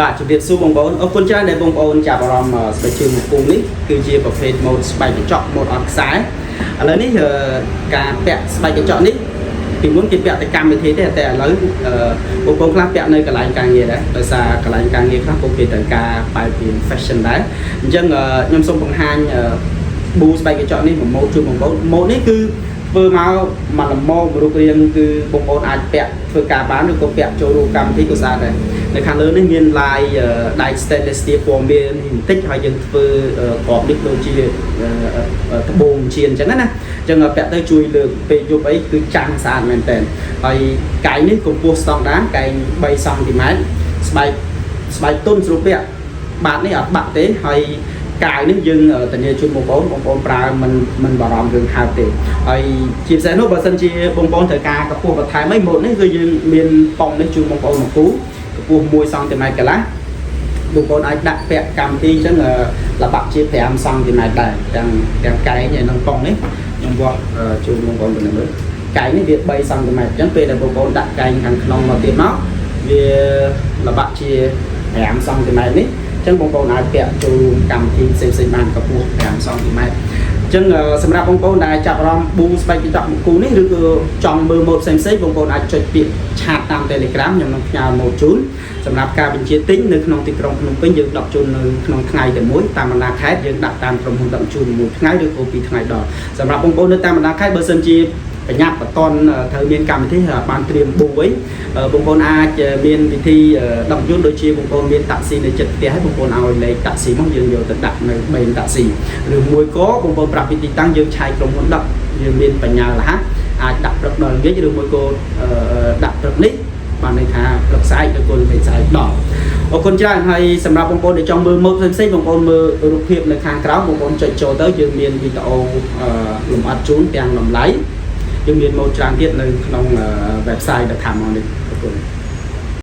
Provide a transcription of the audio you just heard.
បាទជម្រាបសួរបងប្អូនអរគុណច្រើនដែលបងប្អូនចាប់អារម្មណ៍ស្បែកជើងមួយគូនេះគឺជាប្រភេទម៉ូដស្បែកកញ្ចក់ម៉ូដអត់ខ្សែឥឡូវនេះការពាក់ស្បែកកញ្ចក់នេះពីមុនគេពាក់តែកម្មវិធីទេតែឥឡូវបងប្អូនខ្លះពាក់នៅកន្លែងការងារដែរដោយសារកន្លែងការងារខ្លះពួកគេត្រូវការបែបរៀង fashion ដែរអញ្ចឹងខ្ញុំសូមបង្ហាញប៊ូស្បែកកញ្ចក់នេះមួយម៉ូដជូនបងប្អូនម៉ូដនេះគឺធ្វើមកមកល្មមរូបរាងគឺបងប្អូនអាចពាក់ធ្វើការបានឬក៏ពាក់ចូលរួមកម្មវិធីក៏ស្អាតដែរនៅខាងលើនេះមានឡាយដែក stainless steel ពណ៌មាសនេះបន្តិចហើយយើងធ្វើក្របនេះដូចជាត្បូងជាអញ្ចឹងណាអញ្ចឹងពាក់ទៅជួយលើកពេលយប់អីគឺចាំងស្អាតមែនតើហើយកែងនេះកម្ពស់ស្តង់ដារកែង3សង់ទីម៉ែត្រស្បែកស្បែកទុនស្រួលពាក់បាតនេះអត់បាក់ទេហើយកាវនេះយើងធានាជូនបងប្អូនបងប្អូនប្រើមិនមិនបារម្ភរឿងហើបទេហើយជាពិសេសនោះបើសិនជាបងប្អូនត្រូវការកម្ពស់បន្ថែមអីម៉ូតនេះគឺយើងមានប៉ុងនេះជូនបងប្អូនមួយគូកម្ពស់1សង់ទីម៉ែត្រកន្លះបងប្អូនអាចដាក់ពាក់កម្មវិធីអញ្ចឹងលបាក់ជា5សង់ទីម៉ែត្រដែរទាំងទាំងកែងហើយនិងប៉ុងនេះខ្ញុំវាស់ជូនបងប្អូនទៅមើលកែងនេះវា3សង់ទីម៉ែត្រអញ្ចឹងពេលដែលបងប្អូនដាក់កែងខាងក្នុងមកទៀតមកវាលបាក់ជា5សង់ទីម៉ែត្រនេះអញ្ចឹងបងប្អូនអាចពាក់ចូលរួមកម្មវិធីផ្សេងៗបានកម្ពស់5សង់ទីម៉ែត្រអញ្ចឹងសម្រាប់បងប្អូនដែលចាប់អារម្មណ៍ប៊ូស្បែកកញ្ចក់មួយគូនេះឬក៏ចង់មើលម៉ូដផ្សេងៗបងប្អូនអាចចុចពាក្យ chat តាម Telegram ខ្ញុំនឹងផ្ញើម៉ូដជូនសម្រាប់ការបញ្ជាទិញនៅក្នុងទីក្រុងភ្នំពេញយើងដឹកជូននៅក្នុងថ្ងៃតែមួយតាមបណ្ដាខេត្តយើងដាក់តាមក្រុមហ៊ុនដឹកជូនមួយថ្ងៃឬក៏ពីរថ្ងៃដល់សម្រាប់បងប្អូននៅតាមបណ្ដាខេត្តបើសិនជាបញ្ញាប់បតនត្រូវមានកម្មវិធីបានត្រៀមប៊ូអីបងប្អូនអាចមានវិធីដឹកជូនដូចជាបងប្អូនមានតាក់ស៊ីនៅជិតផ្ទះហើយបងប្អូនឲ្យលេខតាក់ស៊ីមកយើងយកទៅដាក់នៅបេនតាក់ស៊ីឬមួយក៏បងប្អូនប្រាប់ពីទីតាំងយើងឆែកក្រុមហ៊ុនដឹកយើងមានបញ្ញាលះអាចដាក់ព្រឹកដល់ល្ងាចឬមួយក៏ដាក់ព្រឹកនេះបានន័យថាព្រឹកស្អែកឬក៏ល្ងាចស្អែកដល់អរគុណច្រើនហើយសម្រាប់បងប្អូនដែលចង់មើលម៉ូដផ្សេងៗបងប្អូនមើលរូបភាពនៅខាងក្រោមបងប្អូនចុចចូលទៅយើងមានវីដេអូលម្អិតជូនទាំងតម្លៃយើងមានម៉ូដច្រើនទៀតនៅក្នុង website ដែលថាមកនេះអរគុណ។